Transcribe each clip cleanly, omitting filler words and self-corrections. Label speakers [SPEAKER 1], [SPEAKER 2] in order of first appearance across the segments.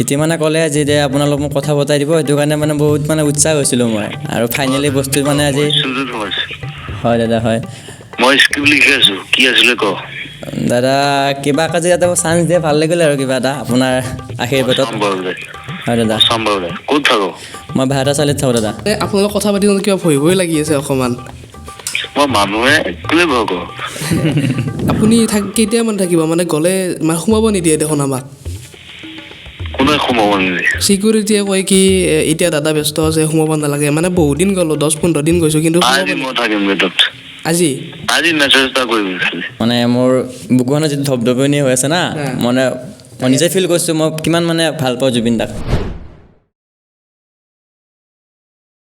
[SPEAKER 1] তেতিয়া মানে ক'লে আজি যে আপোনালোক মোক কথা পতাই দিব, সেইটো কাৰণে মানে বহুত মানে উৎসাহ হৈছিলোঁ মই। আৰু ফাইনেলি বস্তু মানে আজি। হয় দাদা, হয়।
[SPEAKER 2] মই স্ক্ৰিপ্ট লিখি আছোঁ, কি আছিলে ক?
[SPEAKER 1] দাদা, কিবা এটা যে এটা চান্স দিয়ে ভাল লাগিলে আৰু কিবা এটা আপোনাৰ আশীৰ্বাদত। হয় দাদা।
[SPEAKER 2] ক'ত থাক?
[SPEAKER 1] মই ভাড়া চালিত থাকোঁ দাদা।
[SPEAKER 3] আপোনালোক কথা পাতি কিবা ভয় ভয় লাগি আছে অকণমান।
[SPEAKER 2] মই মানুহে কেলে ভয় কৰ?
[SPEAKER 3] আপুনি কেতিয়া মানে থাকিব? মানে গ'লে মানে সোমাব নিদিয়ে দেখোন আমাক।
[SPEAKER 2] কোনে সোমাব নিদিয়ে?
[SPEAKER 3] চিকিউৰিটিয়ে কয় কি এতিয়া দাদা ব্যস্ত আছে, সোমাব নালাগে। মানে বহুত দিন গ'লো, 10-15 দিন গৈছোঁ, কিন্তু
[SPEAKER 2] আজি মই থাকিম গেটত।
[SPEAKER 3] আজি
[SPEAKER 2] আজি মেছেজ এটা কৰিবি খালি।
[SPEAKER 1] মানে মোৰ বুকুখনত যিটো ধপধপনি হৈ আছে না, মানে মই নিজে ফিল কৰিছোঁ মই কিমান মানে ভাল পাওঁ জুবিন দাক।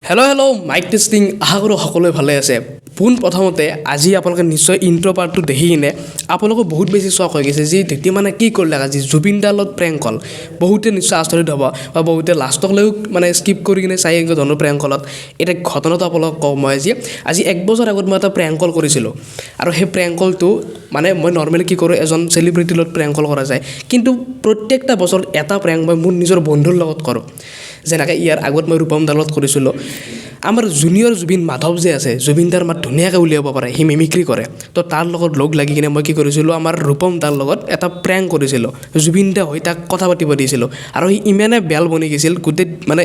[SPEAKER 3] হেল্ল' হেল্ল', মাইক টেষ্টিং, আশা কৰোঁ সকলোৱে ভালে আছে। পোনপ্ৰথমতে আজি আপোনালোকে নিশ্চয় ইণ্ট্ৰ' পাৰ্টটো দেখি কিনে আপোনালোকৰ বহুত বেছি চক হৈ গৈছে যে তেতিয়া মানে কি কৰিলে আজি জুবিন দাৰ লগত প্ৰেংক কল। বহুতে নিশ্চয় আচৰিত হ'ব বা বহুতে লাষ্টকলৈও মানে স্কিপ কৰি কিনে চাই এনেকুৱা ধৰণৰ প্ৰেংক কলত। এতিয়া ঘটনাটো আপোনালোকক কওঁ মই আজি 1 বছৰ আগত মই এটা প্ৰেংক কল কৰিছিলোঁ। আৰু সেই প্ৰেংক কলটো মানে মই নৰ্মেলি কি কৰোঁ, এজন চেলিব্ৰিটিৰ লগত প্ৰেংক কল কৰা যায়, কিন্তু প্ৰত্যেকটা বছৰত এটা প্ৰেংক মই মোৰ নিজৰ বন্ধুৰ লগত কৰোঁ। যেনেকৈ ইয়াৰ আগত মই ৰূপম দাৰ লগত কৰিছিলোঁ। আমাৰ জুনিয়ৰ জুবিন মাধৱ যে আছে, জুবিন দাৰ মাত ধুনীয়াকৈ উলিয়াব পাৰে, সি মিমিক্ৰি কৰে। তো তাৰ লগত লগ লাগি কিনে মই কি কৰিছিলোঁ, আমাৰ ৰূপম দাৰ লগত এটা প্ৰেংক কৰিছিলোঁ। জুবিন দা হৈ তাক কথা পাতিব দিছিলোঁ আৰু সি ইমানে বেল বনি গৈছিল গোটেই মানে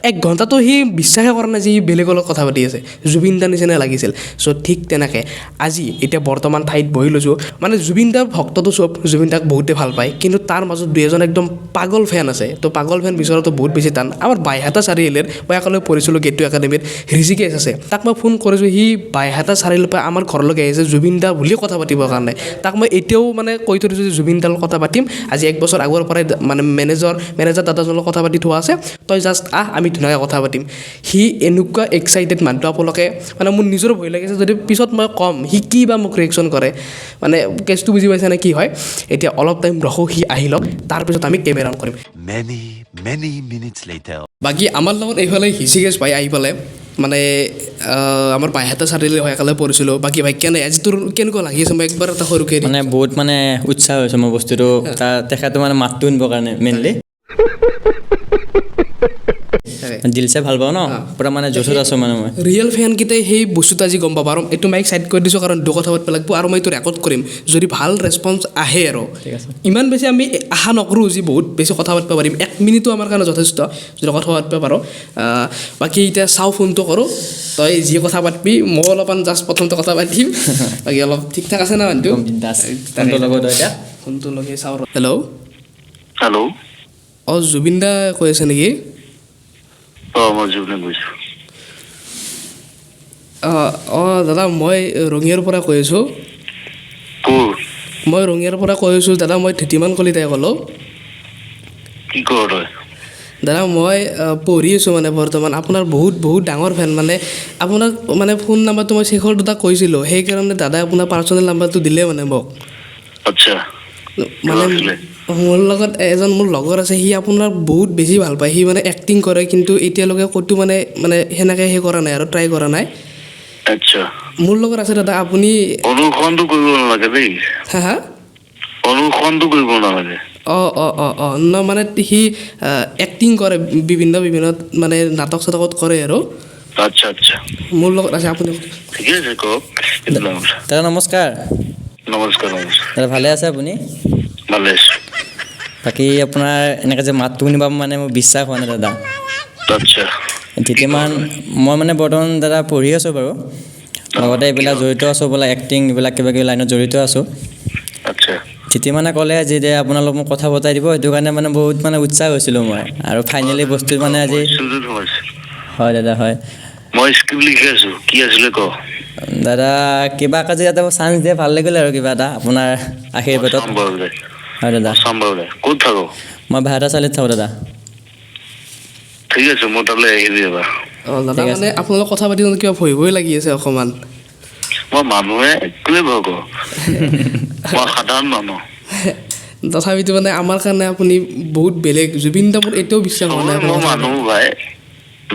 [SPEAKER 3] এক ঘণ্টাটো সি বিশ্বাসে কৰা নাই যে সি বেলেগৰ লগত কথা পাতি আছে, জুবিন দাৰ নিচিনা লাগিছিল। চ' ঠিক তেনেকৈ আজি এতিয়া বৰ্তমান ঠাইত বহি লৈছোঁ। মানে জুবিন দাৰ ভক্তটো চব জুবিন দাক বহুতে ভাল পায়, কিন্তু তাৰ মাজত দুই এজন একদম পাগল ফেন আছে। তো পাগল ফেন বিচৰাটো বহুত বেছি টান। আমাৰ বাইহাটা চাৰিআলিত মই একেলগে পঢ়িছিলোঁ গেটু একাডেমীত, ঋষিকেশ আছে, তাক মই ফোন কৰিছোঁ, সি বাইহাটা চাৰিআলিৰ পৰা আমাৰ ঘৰলৈকে আহিছে জুবিন দা বুলি কথা পাতিবৰ কাৰণে। তাক মই এতিয়াও মানে কৈ থৈ দিছোঁ যে জুবিন দাৰ লগত কথা পাতিম। আজি 1 বছৰ আগৰ পৰাই মানে মেনেজাৰ দাদাজনৰ লগত কথা পাতি থোৱা আছে, তই জাষ্ট আহ, আমি ধুনীয়াকৈ কথা পাতিম। সি এনেকুৱা এক্সাইটেড মানুহটো, আপোনালোকে মানে মোৰ নিজৰো ভয় লাগিছে যদি পিছত মই ক'ম সি কি বা মোক ৰিয়েকশ্যন কৰে, মানে কেছটো বুজি পাইছে নে কি হয়। এতিয়া অলপ টাইম ৰখোঁ, সি আহি লওক, তাৰপিছত আমি কেমেৰা অন কৰিম।
[SPEAKER 4] Many, many minutes later.
[SPEAKER 3] বাকী আমাৰ লগত এইফালে হৃষিকেশ ভাই আহি পালে, মানে আমাৰ বাইহাটা চাৰিআলি হয় একেলগে পঢ়িছিলোঁ। বাকী ভাই কেনে আজি তোৰ কেনেকুৱা লাগি আছে? মই একবাৰ এটা সৰুকৈ
[SPEAKER 1] মানে বহুত মানে উৎসাহ হৈছে মোৰ বস্তুটো, তেখেতৰ মানে মাতটো শুনিবৰ কাৰণে মেইনলি। দিলছে ভাল পাওঁ ন, পূৰা মানে জোচত আছোঁ মানে মই।
[SPEAKER 3] ৰিয়েল ফেনকেইটাই সেই বস্তুটো আজি গম পাব। আৰু এইটো মাইক চাইড কৰি দিছোঁ কাৰণ দুটা কথা পাতিব লাগিব আৰু মই এইটো ৰেকৰ্ড কৰিম, যদি ভাল ৰেচপঞ্চ আহে। আৰু ইমান বেছি আমি আশা নকৰোঁ যে বহুত বেছি কথা পাতিব পাৰিম, 1 মিনিটো আমাৰ কাৰণে যথেষ্ট যদি কথা পাতিব পাৰোঁ। বাকী এতিয়া চাওঁ, ফোনটো কৰোঁ, তই যি কথা পাতিবি মই অলপমান জাষ্ট প্ৰথমতে কথা পাতিম। বাকী অলপ ঠিক ঠাক আছে না মানুহটো? ফোনটো লগাই চাওঁ। হেল্ল'
[SPEAKER 2] হেল্ল',
[SPEAKER 3] অঁ জুবিন দা কৈ আছে নেকি?
[SPEAKER 2] অঁ মই জুবিনে কৈছোঁ।
[SPEAKER 3] অঁ অঁ দাদা, মই ৰঙিয়াৰ পৰা কৈ আছোঁ। মই ৰঙিয়াৰ পৰা কৈ আছোঁ দাদা, মই ধীতিমান কলিতাই ক'লোঁ।
[SPEAKER 2] কি কৰ তই?
[SPEAKER 3] দাদা মই পঢ়ি আছোঁ মানে বৰ্তমান। আপোনাৰ বহুত বহুত ডাঙৰ ফেন, মানে আপোনাক মানে ফোন নাম্বাৰটো মই শেখৰ দাদাক কৈছিলোঁ, সেইকাৰণে দাদাই আপোনাৰ পাৰ্চনেল নাম্বাৰটো দিলে মানে মোক।
[SPEAKER 2] আচ্ছা।
[SPEAKER 3] মানে মোৰ লগত এজন মোৰ লগৰ আছে, সি আপোনাক বহুত বেছি ভাল পায়। সি মানে এক্টিং কৰে, কিন্তু এতিয়ালৈকে ক'তো মানে মানে সেনেকৈ সেই কৰা নাই আৰু ট্ৰাই কৰা নাই।
[SPEAKER 2] আচ্ছা।
[SPEAKER 3] মোৰ লগত আছে দাদা, আপুনি
[SPEAKER 2] অনুসৰণটো কৰিব নালাগে দেই।
[SPEAKER 3] হা হা,
[SPEAKER 2] অনুসৰণটো কৰিব নালাগে।
[SPEAKER 3] অঁ অঁ অঁ অঁ ন মানে সি এক্টিং কৰে, বিভিন্ন বিভিন্ন মানে নাটক চাটকত কৰে আৰু।
[SPEAKER 2] আচ্ছা আচ্ছা,
[SPEAKER 3] মোৰ লগত আছে আপুনি।
[SPEAKER 2] ঠিকে আছে, কওক।
[SPEAKER 1] দাদা নমস্কাৰ।
[SPEAKER 2] নমস্কাৰ নমস্কাৰ।
[SPEAKER 1] দাদা ভালে আছে আপুনি?
[SPEAKER 2] ভালে আছোঁ।
[SPEAKER 1] বাকী আপোনাৰ এনেকৈ যে মাতটো শুনিব মানে মোৰ বিশ্বাস হোৱা নাই দাদা।
[SPEAKER 2] আচ্ছা।
[SPEAKER 1] ধীতিমান মই মানে বৰ্তমান দাদা পঢ়ি আছোঁ বাৰু, লগতে এইবিলাক জড়িত আছোঁ, বোলে এক্টিং এইবিলাক কিবা কিবি লাইনত জড়িত আছোঁ।
[SPEAKER 2] আচ্ছা।
[SPEAKER 1] ধীতিমানে ক'লে আজি যে আপোনালোক মোক কথা পতাই দিব, সেইটো কাৰণে মানে বহুত মানে উৎসাহ হৈছিলোঁ মই। আৰু ফাইনেলি বস্তু মানে আজি। হয় দাদা, হয়।
[SPEAKER 2] মই স্ক্ৰিপ্ট লিখি আছোঁ, কি আছিলে ক?
[SPEAKER 1] দাদা কিবা এটা যে এটা চান্স দিয়ে ভাল লাগিলে আৰু কিবা এটা আপোনাৰ আশীৰ্বাদত। হয় দাদা।
[SPEAKER 2] ক'ত থাক?
[SPEAKER 1] মই ভাড়া চালিত থাকোঁ দাদা।
[SPEAKER 2] ঠিক আছে, মই তালৈ আহিবি এবাৰ।
[SPEAKER 3] অঁ দাদা, মানে আপোনালোক কথা পাতি কিবা ভয় ভয় লাগি আছে অকণমান।
[SPEAKER 2] মই মানুহে কেলে ভয় কৰ? মই সাধাৰণ মানুহ।
[SPEAKER 3] তথাপিতো মানে আমাৰ কাৰণে আপুনি বহুত বেলেগ। জুবিন দা মোৰ এতিয়াও বিশ্বাস হোৱা নাই।
[SPEAKER 2] মই মানুহ ভাই,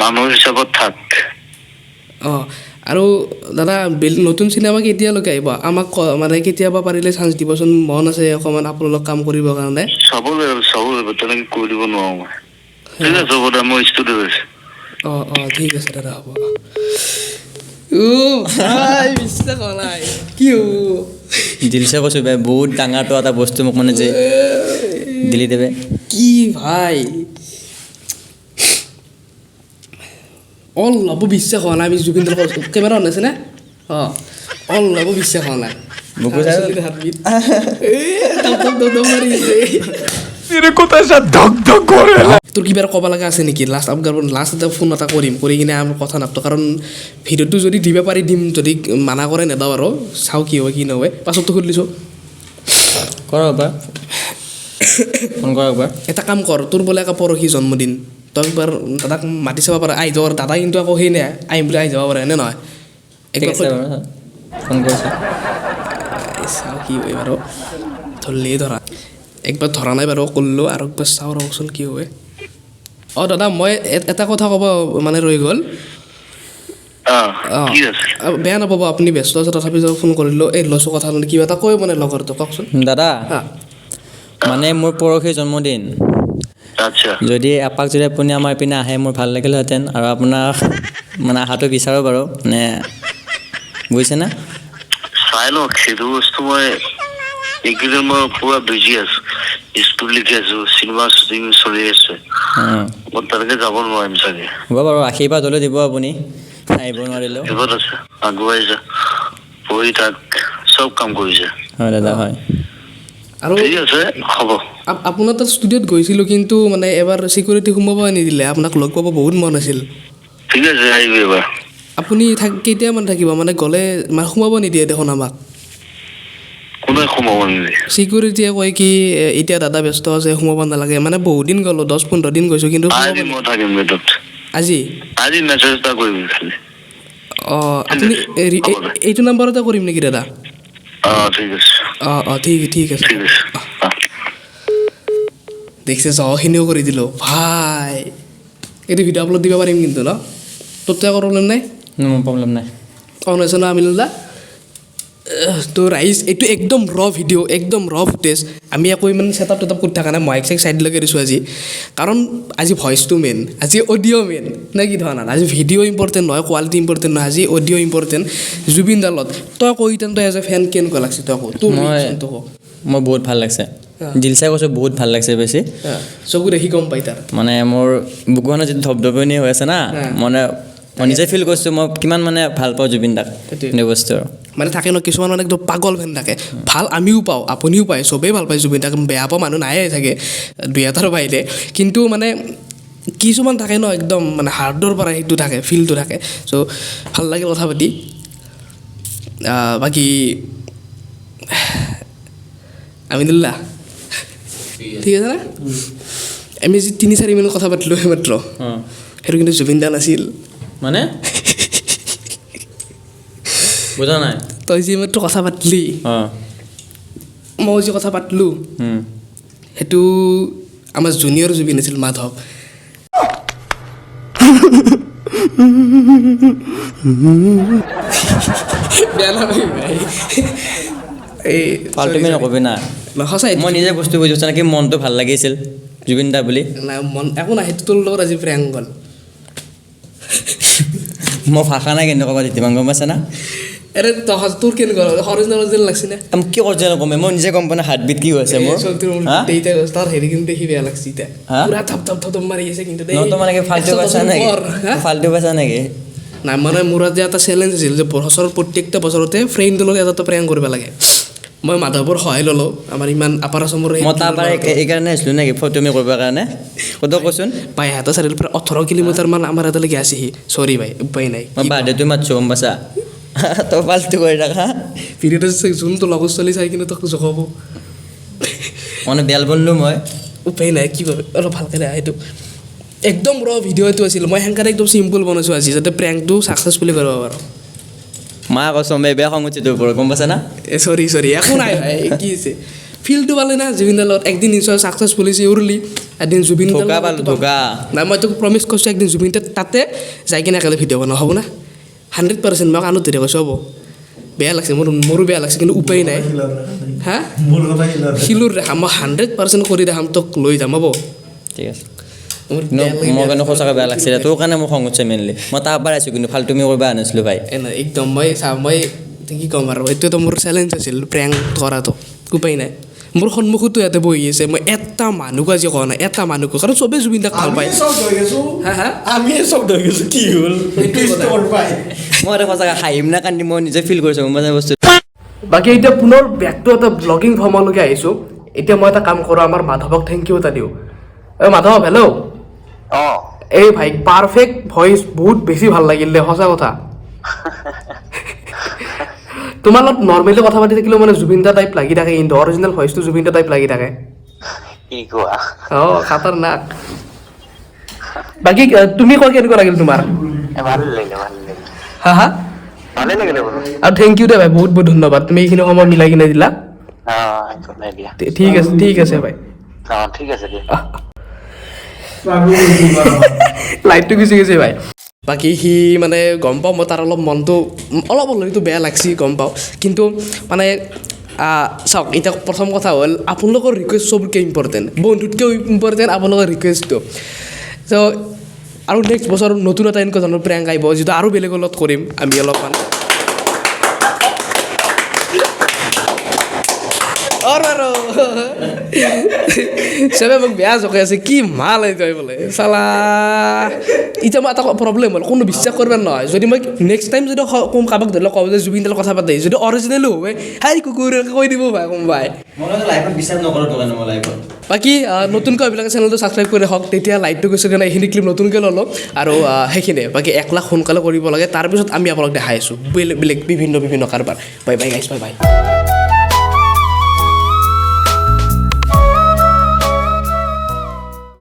[SPEAKER 2] মানুহ হিচাপত থাক।
[SPEAKER 3] অঁ আৰু দাদা, নতুন চিনেমা কেতিয়ালৈকে আহিব? আমাক মানে কেতিয়াবা পাৰিলে চান্স দিবচোন, মন আছে অকণমান আপোনাৰ লগত কাম কৰিবৰ কাৰণে।
[SPEAKER 2] চাব লাগিব, চাব লাগিব, তেনেকে কৈ দিব নোৱাৰো মই। ঠিক আছে, হ'ব দে, মই ষ্টুডিঅ'ত আছো।
[SPEAKER 3] অঁ অঁ ঠিক আছে দাদা, হ'ব। অ' ভাই, বিশ্বাস হোৱা নাই, কি হ'ব?
[SPEAKER 1] দিলছে কৈছোঁ ভাই, বহুত ডাঙৰটো এটা বস্তু মোক মানে যে দিলি দেৱে।
[SPEAKER 3] কি ভাই, অলপো বিশ্বাস হোৱা নাই। আমি জুবিন দাৰ কেমেৰা অন আছে নে? অঁ, অলপো বিশ্বাস হোৱা নাই।
[SPEAKER 1] বুকু চাই-
[SPEAKER 3] হাৰ্টবিট মাৰি আছে। তোৰ কিবা ক'ব লগা আছে নেকি? লাষ্ট আপগাৰ, লাষ্ট এটা ফোন এটা কৰিম, কৰি কিনে আমি কথা নাপাতো, কাৰণ ভিডিঅ'টো যদি দিব পাৰি দিম, যদি মানা কৰে নেদাওঁ আৰু চাওঁ কি হয় কি নহয়। পাছততো সুধিছোঁ।
[SPEAKER 1] কৰ একবাৰ ফোন, কৰ একবাৰ।
[SPEAKER 3] এটা কাম কৰ, তোৰ বোলে আকৌ পৰহি জন্মদিন, তই একবাৰ দাদাক মাতি চাব পাৰা। আহি যাব দাদা, কিন্তু আকৌ সেই নাই, আহিম বুলি আহি যাব পাৰে নে নহয়?
[SPEAKER 1] ঠিক
[SPEAKER 3] একবাৰ
[SPEAKER 1] আছে
[SPEAKER 3] কৈ-
[SPEAKER 1] বাৰু, ফোন কৰিছোঁ।
[SPEAKER 3] চাওঁ কি হয় বাৰু। ধৰিলেই ধৰা, একবাৰ ধৰা নাই বাৰু, কৰিলোঁ আৰু একবাৰ চাওঁ, ৰ'বচোন কি হয়। অঁ দাদা, মই এটা কথা ক'ব মানে ৰৈ গ'ল।
[SPEAKER 2] অঁ।
[SPEAKER 3] অঁ।
[SPEAKER 2] কি আছে?
[SPEAKER 3] বেয়া নাপাব, আপুনি ব্যস্ত আছে তথাপিও ফোন কৰিলোঁ। এই লৈছোঁ কথা, মানে কিবা এটা কৈ মানে লগৰটো, কওকচোন।
[SPEAKER 1] দাদা,
[SPEAKER 3] হা।
[SPEAKER 1] মানে মোৰ পৰহি জন্মদিন।
[SPEAKER 2] আচ্ছা।
[SPEAKER 1] যদি এপাক যদি আপুনি আমাৰ পিনে আহে, মোৰ ভাল লাগিলহেঁতেন, আৰু আপোনাক মানে অহাটো বিচাৰোঁ বাৰু, মানে বুজিছেনে?
[SPEAKER 2] চাই লওক সেইটো বস্তু। মই এইকেইদিন মই পুৰা বিজি আছো, স্কুল লিখি আছো, চিনেমা শ্বুটিং চলি আছে। মই তেনেকে যাব নোৱাৰিম চাগে।
[SPEAKER 1] হ'ব বাৰু, আশীৰ্বাদ হ'লেও দিব, আপুনি আহিব নোৱাৰিলেও।
[SPEAKER 2] বিপদ আছে, আগুৱাই যা, পঢ়ি থাক, চব কাম কৰিছে।
[SPEAKER 1] হয় দাদা, হয়।
[SPEAKER 3] আৰু
[SPEAKER 2] ঠিক আছে, হ'ব।
[SPEAKER 3] আপোনাৰ তাত ষ্টুডিঅ'ত গৈছিলোঁ, কিন্তু মানে এবাৰ চিকিউৰিটি সোমাব নিদিলে। আপোনাক লগ পাব বহুত মন আছিল।
[SPEAKER 2] ঠিক আছে, আহিবি এবাৰ।
[SPEAKER 3] আপুনি থাক, কেতিয়ামান থাকিব? মানে গ'লে মানে সোমাব নিদিয়ে দেখোন আমাক।
[SPEAKER 2] কোনে সোমাব নিদিয়ে?
[SPEAKER 3] চিকিউৰিটিয়ে কয় কি এতিয়া দাদা ব্যস্ত আছে, সোমাব নালাগে। মানে বহুত দিন গ'লোঁ, 10-15 দিন গৈছোঁ, কিন্তু সোমাব
[SPEAKER 2] আজি মই থাকিম গেটত।
[SPEAKER 3] আজি?
[SPEAKER 2] আজি মেছেজ এটা কৰিবি খালি।
[SPEAKER 3] অঁ, আপুনি
[SPEAKER 2] হ'ব দে।
[SPEAKER 3] এইটো নাম্বাৰতে কৰিম নেকি দাদা?
[SPEAKER 2] অঁ, ঠিক আছে।
[SPEAKER 3] অঁ অঁ ঠিক ঠিক আছে।
[SPEAKER 2] ঠিক আছে, অঁ।
[SPEAKER 3] দেখিছে, জহখিনিও কৰি দিলোঁ ভাই। এইটো ভিডিঅ' আপলোড দিব পাৰিম কিন্তু ন? তোৰতো একো প্ৰব্লেম নাই?
[SPEAKER 1] মোৰ প্ৰব্লেম নাই।
[SPEAKER 3] অন হৈছে ন আমিনুল দা? তো ৰাইজ, এইটো একদম ৰ ভিডিঅ', একদম ৰ ফুটেজ। আমি একো ইমান ছেটআপ টেটআপ কৰি থকা নাই। মাইক চাইক চাইড লগাই দিছোঁ আজি, কাৰণ আজি ভইচটো মেইন, আজি অডিঅ' মেইন নে কি ধৰণৰ। আজি ভিডিঅ' ইম্পৰ্টেণ্ট নহয়, কোৱালিটি ইম্পৰ্টেণ্ট নহয়, আজি অডিঅ' ইম্পৰ্টেণ্ট। জুবিন দাৰ লগত তই কৈ তেন, তই এজ এ ফেন কেনেকুৱা লাগছে তই ক, তোৰ ৰিয়েকশ্যনটো ক।
[SPEAKER 1] মোৰ বহুত ভাল লাগছে, দিলছে কৈছোঁ, বহুত ভাল লাগছে বেছি।
[SPEAKER 3] চকু দেখি গম পাই তাৰ।
[SPEAKER 1] মানে মোৰ বুকুখনত যিটো ধপধপনি হৈ আছে না, মানে মই নিজে ফিল কৰিছোঁ মই কিমান মানে ভাল পাওঁ জুবিন দাক।
[SPEAKER 3] সেইটোৱে।
[SPEAKER 1] এই বস্তু আৰু
[SPEAKER 3] মানে থাকে ন কিছুমান, মানে একদম পাগল ফেন থাকে। ভাল আমিও পাওঁ, আপুনিও পায়, চবেই ভাল পায় জুবিন দাক, বেয়া পোৱা মানুহ নায়ে থাকে দুই এটাৰ বাহিৰে। কিন্তু মানে কিছুমান থাকে ন একদম মানে হাৰ্টৰ পৰা সেইটো থাকে, ফিলটো থাকে। চ' ভাল লাগিল কথা পাতি। বাকী আমিনুল্লাহ, ঠিক আছে না? আমি যি 3-4 মিনিট কথা পাতিলোঁ এইমাত্ৰ, সেইটো কিন্তু জুবিন দা নাছিল।
[SPEAKER 1] মানে বুজা নাই।
[SPEAKER 3] তই যি এইমাত্ৰ কথা পাতিলি, মই যি কথা পাতিলোঁ, সেইটো আমাৰ জুনিয়ৰ জুবিন আছিল, মাধৱ। বেয়া নাপাবি ভাই। এই
[SPEAKER 1] ফাল্টুমি নকবি না।
[SPEAKER 3] নহয়, সঁচাই।
[SPEAKER 1] মই নিজে বস্তু বুজিছোঁ নেকি, মনটো ভাল লাগিছিল জুবিন দা বুলি।
[SPEAKER 3] নাই, মন একো নাই, সেইটো তোৰ লগত আজি প্ৰেংক গ'ল।
[SPEAKER 1] মই ভাষা নাই কিন্তু ক'ব তেতিয়া, গম পাইছা না?
[SPEAKER 3] আৰে তহঁত, তোৰ কেনেকুৱা অৰিজিনেল অৰিজিনেল লাগছে না?
[SPEAKER 1] মই কি অৰিজিনেল গম, মই নিজে গম পোৱা নাই হাৰ্টবিট কি হৈছে মোৰ। হা?
[SPEAKER 3] তাৰ হেৰি কিন্তু দেখি বেয়া লাগছে এতিয়া।
[SPEAKER 1] হা?
[SPEAKER 3] পুৰা থাপ থাপ থাপ থাপ মাৰি আছে কিন্তু দেই।
[SPEAKER 1] নহয়, মানে কি ফাল্টু
[SPEAKER 3] 110
[SPEAKER 1] পাইছা নেকি?
[SPEAKER 3] ওপৰ, হা?
[SPEAKER 1] ফাল্টু পাইছা নেকি?
[SPEAKER 3] নাই, মানে মোৰ আজি এটা চেলেঞ্জ আছিল যে বছৰৰ প্ৰত্যেকটা বছৰতে ফ্ৰেণ্ডৰ লগত এটা প্ৰেংক কৰিব লাগে। মই মাধৱৰ সহায় ল'লোঁ, আমাৰ ইমান আপাৰ আছামৰ সেই
[SPEAKER 1] মই তাৰ পৰা এইকাৰণে আহিছিলোঁ নেকি ফটোমি কৰিবৰ কাৰণে? ক'ত কচোন?
[SPEAKER 3] বাইহাটা চাৰিআলিৰ পৰা 18 কিলোমিটাৰমান আমাৰ ইয়ালৈকে আছেহি। চৰি ভাই, উপায় নাই।
[SPEAKER 1] মই বাৰ্থডেটো মাতছোঁ, গম পাইছা? তই ফাল্টু কৰি থাকা।
[SPEAKER 3] ভিডিঅ'টো যোনটো লগৰ ছোৱালী চাই কিনে তোক জোকাব।
[SPEAKER 1] মানে বেল বনলোঁ মই।
[SPEAKER 3] উপায় নাই, কি ভাবে অলপ ভালকৈ দেখা। সেইটো একদম ৰ ভিডিঅ' এইটো আছিল। মই সেনেকৈ একদম চিম্পুল বনাইছোঁ আজি, যাতে প্ৰেংকটো ছাকচেছফুলি কৰিব পাৰোঁ।
[SPEAKER 1] মা কচম, বেয়া খং উঠিছে তোৰ ওপৰত, গম পাইছা না?
[SPEAKER 3] এ চৰি চৰি, একো নাই ভাই, কি হৈছে, ফিলটো পালে না জুবিনদাৰ লগত একদিন নিশ্চয় ছাকচেছফুলি চিঞৰলি এদিন জুবিন
[SPEAKER 1] ধোকা পালোঁ, ধোকা।
[SPEAKER 3] নাই, মই তোক প্ৰমিছ কৰিছোঁ, একদিন জুবিন দাৰ তাতে যাই কিনে একেলগে ভিডিঅ' বনাওঁ, হ'ব না? 100% মই কাণত ধৰি কৈছোঁ হ'ব, বেয়া লাগছে মোৰ, মোৰো বেয়া লাগছে, কিন্তু উপায় নাই। হা, শিলুৰ ৰেখা মই 100% কৰি দেখাম, তোক লৈ যাম হ'ব।
[SPEAKER 1] ঠিক আছে।
[SPEAKER 3] মোৰ বেয়া লাগি
[SPEAKER 1] মোৰ কিন্তু সঁচাকৈ বেয়া লাগছে, তোৰ কাৰণে মোৰ খং উঠছে মেইনলি। মই তাৰ পৰা আহিছোঁ, কিন্তু ফাল্টুমি কৰিব আনিছিলোঁ ভাই।
[SPEAKER 3] এ নাই, একদম মই চা, মই কি ক'ম আৰু, এইটোতো মোৰ চেলেঞ্জ আছিল প্ৰেংক কৰাটো, উপায় নাই। মোৰ সন্মুখতো ইয়াতে বহি আছে, মই এটা মানুহকো আজি কোৱা নাই, এটা মানুহকো, কাৰণ চবেই জুবিন দাক ভাল পায়। হা হা,
[SPEAKER 5] আমিয়ে চব হৈ গৈছো, কি হ'ল?
[SPEAKER 1] মই এটা সঁচাকৈ হাঁহিম না কান্দিম মই নিজে ফিল কৰিছোঁ, গম পাইছা বস্তু।
[SPEAKER 3] বাকী এতিয়া পুনৰ বেকটো এটা ব্লগিং ফৰ্মলৈকে আহিছোঁ। এতিয়া মই এটা কাম কৰোঁ, আমাৰ মাধৱক thank U এটা দিওঁ। এই মাধৱ, হেল্ল'। এই ভাই, পাৰফেক্ট ভইচ, বহুত বেছি ভাল লাগিল দে, সঁচা কথা। তোমাৰ লগত নৰ্মেলি কথা পাতি থাকিলেও মানে জুবিন দা টাইপ লাগি থাকে, কিন্তু অৰিজিনেল ভইচটো জুবিন দা টাইপ লাগি থাকে।
[SPEAKER 2] কি কোৱা?
[SPEAKER 3] অঁ, খাতাৰনাক। বাকী তুমি কোৱা, কেনেকুৱা লাগিল তোমাৰ?
[SPEAKER 2] ভালে লাগিলে, ভালে লাগিলে।
[SPEAKER 3] হা হা,
[SPEAKER 2] ভালে লাগিলে বোলো।
[SPEAKER 3] আৰু thank U দে ভাই, বহুত বহুত ধন্যবাদ, তুমি এইখিনি সময় মিলাই কিনে দিলা।
[SPEAKER 2] অঁ, একো নাই দিয়া।
[SPEAKER 3] ঠিক আছে, ঠিক আছে ভাই।
[SPEAKER 2] অঁ, ঠিক আছে দিয়া।
[SPEAKER 3] লাইটটো গুচি গৈছে ভাই। বাকী সি মানে গম পাওঁ মই তাৰ অলপ মনটো অলপ অলপতো বেয়া লাগছি, গম পাওঁ, কিন্তু মানে চাওক, এতিয়া প্ৰথম কথা হ'ল আপোনালোকৰ ৰিকুৱেষ্ট চবতকৈ ইম্পৰ্টেণ্ট, বন্ধুতকৈও ইম্পৰ্টেণ্ট আপোনালোকৰ ৰিকুৱেষ্টটো। চ' আৰু নেক্সট বছৰ নতুন এটা এনেকুৱা ধৰণৰ প্ৰেংক আহিব, যিটো আৰু বেলেগৰ লগত কৰিম আমি অলপমান। আৰু চবে মোক বেয়া জকাই আছে, কি মাল এইটো বোলে চালা। এতিয়া মই এটা প্ৰব্লেম হ'ল, কোনো বিশ্বাস কৰিব নহয়। যদি মই নেক্সট টাইম যদি কোন কাৰোবাক ধৰি লওক কওঁ যে জুবিন দাৰ কথা পাতে, যদি অৰিজিনেলো হয়, হাই কুকুৰ কৈ দিব ভাই কোনোবাই।
[SPEAKER 1] মই লাইফত বিশ্বাস নকৰোঁ তোৰ কাৰণে মই লাইফত।
[SPEAKER 3] বাকী নতুনকৈ এইবিলাকে চেনেলটো ছাবস্ক্ৰাইব কৰি ৰাখক, তেতিয়া লাইটটো গৈছে কাৰণে এইখিনি ক্লিপ নতুনকৈ ল'লোঁ আৰু সেইখিনিয়ে। বাকী 1 লাখ সোনকালে কৰিব লাগে, তাৰপিছত আমি আপোনালোক দেখাই আছোঁ বেলেগ বেলেগ বিভিন্ন বিভিন্ন কাৰবাৰ। Bye bye guys, bye bye.